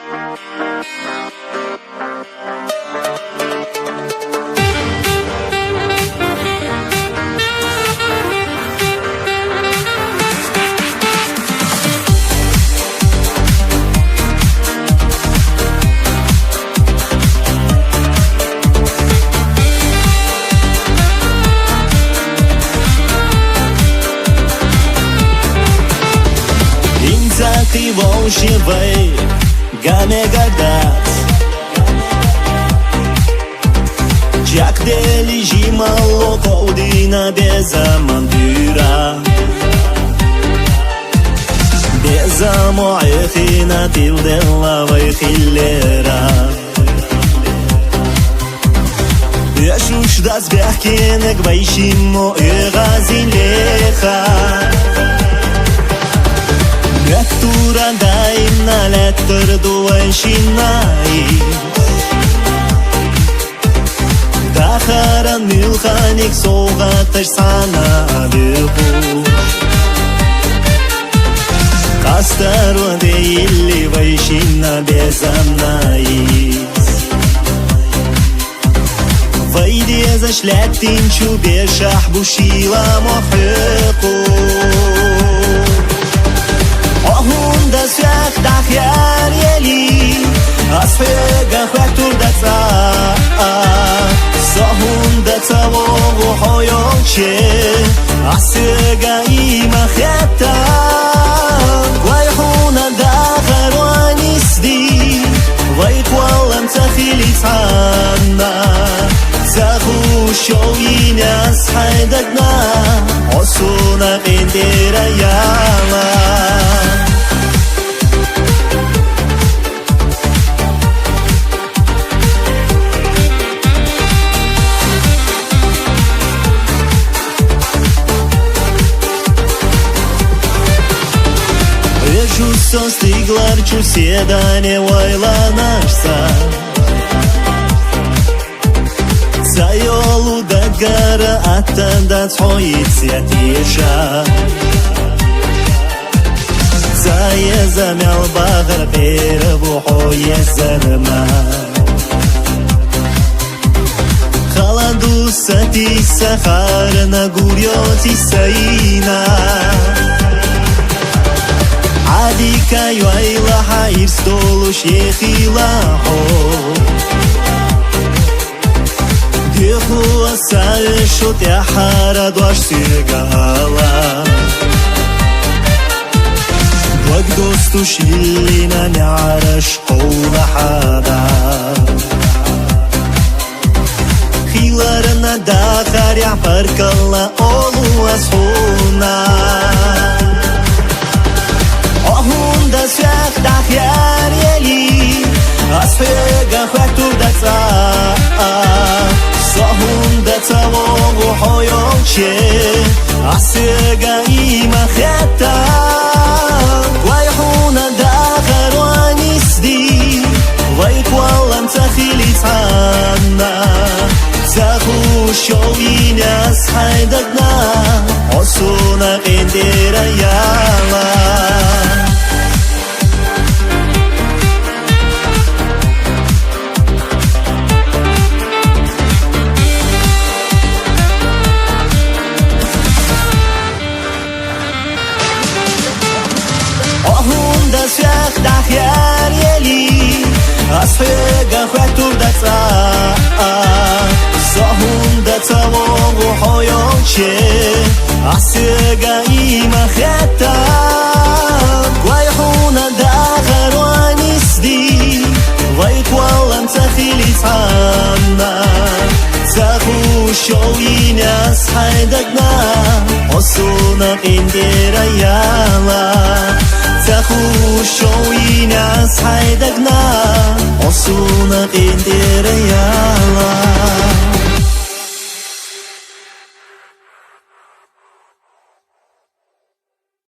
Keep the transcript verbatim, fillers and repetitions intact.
Инза хий вовши вай гамегардац. Чакъ делижи малло кодина безаман дура. Безамо эхина тилдела вай хилера. Ешуш дас бехкенек вай шимо эгъазин леха. Меттура даимна леттер дувай шинай. Дахаран милханик совгъаташ сана абиху. Къастар ваде илли вай шина безамнай. Вайдезаш лятин чу бешахь бушила мухӀекъу. Агьунда сяхь дахъяр ели, асхӀега хватурда цӀа. Сагьунда ца вогъу хӀоялче, асхӀега има хӀетта. Вай хӀуна дахъар ванисди, вай къвалам ца хили цанна. Ца хушав инас хӀайдагна, осуна къинтӀера яла. Вежусон стиглар чу седане вайланашса. Ца йолу дагара аттандац хьо иццятиша. Ца еза мел багъар бераву хьо езарма. Халаду сати сахарна гурёти сайна. Адика юайла хьа ирс долуш ехила хьо. Дехула сави шу тӀяхӀара дош сиргала. Ваг достуш иллина мяраш къовла хӀада. Хиларна дахъаря баркалла олу асхӀуна. Агьунда сяхь дахъяр ели, асхӀега хватурда цӀа. Сагьунда ца вогъу хӀоялче, асхӀега има хӀетта. Вай хӀуна дахъар ванисди, вай къвалам ца хили цанна. Ца хушав инас хӀайдагна, осуна къинтӀера яла. Агьунда сяхь дахъяр ели, асхӀега хватурда цӀа. Сагьунда ца вогъу хӀоялче, асхӀега има хӀетта. Вай хӀуна дахъар ванисди, вай къвалам ца хили цанна. Ца хушав инас хӀайдагна, осуна къинтӀера яла. Ца хушав инас хӀайдагна, осуна къинтӀера яла.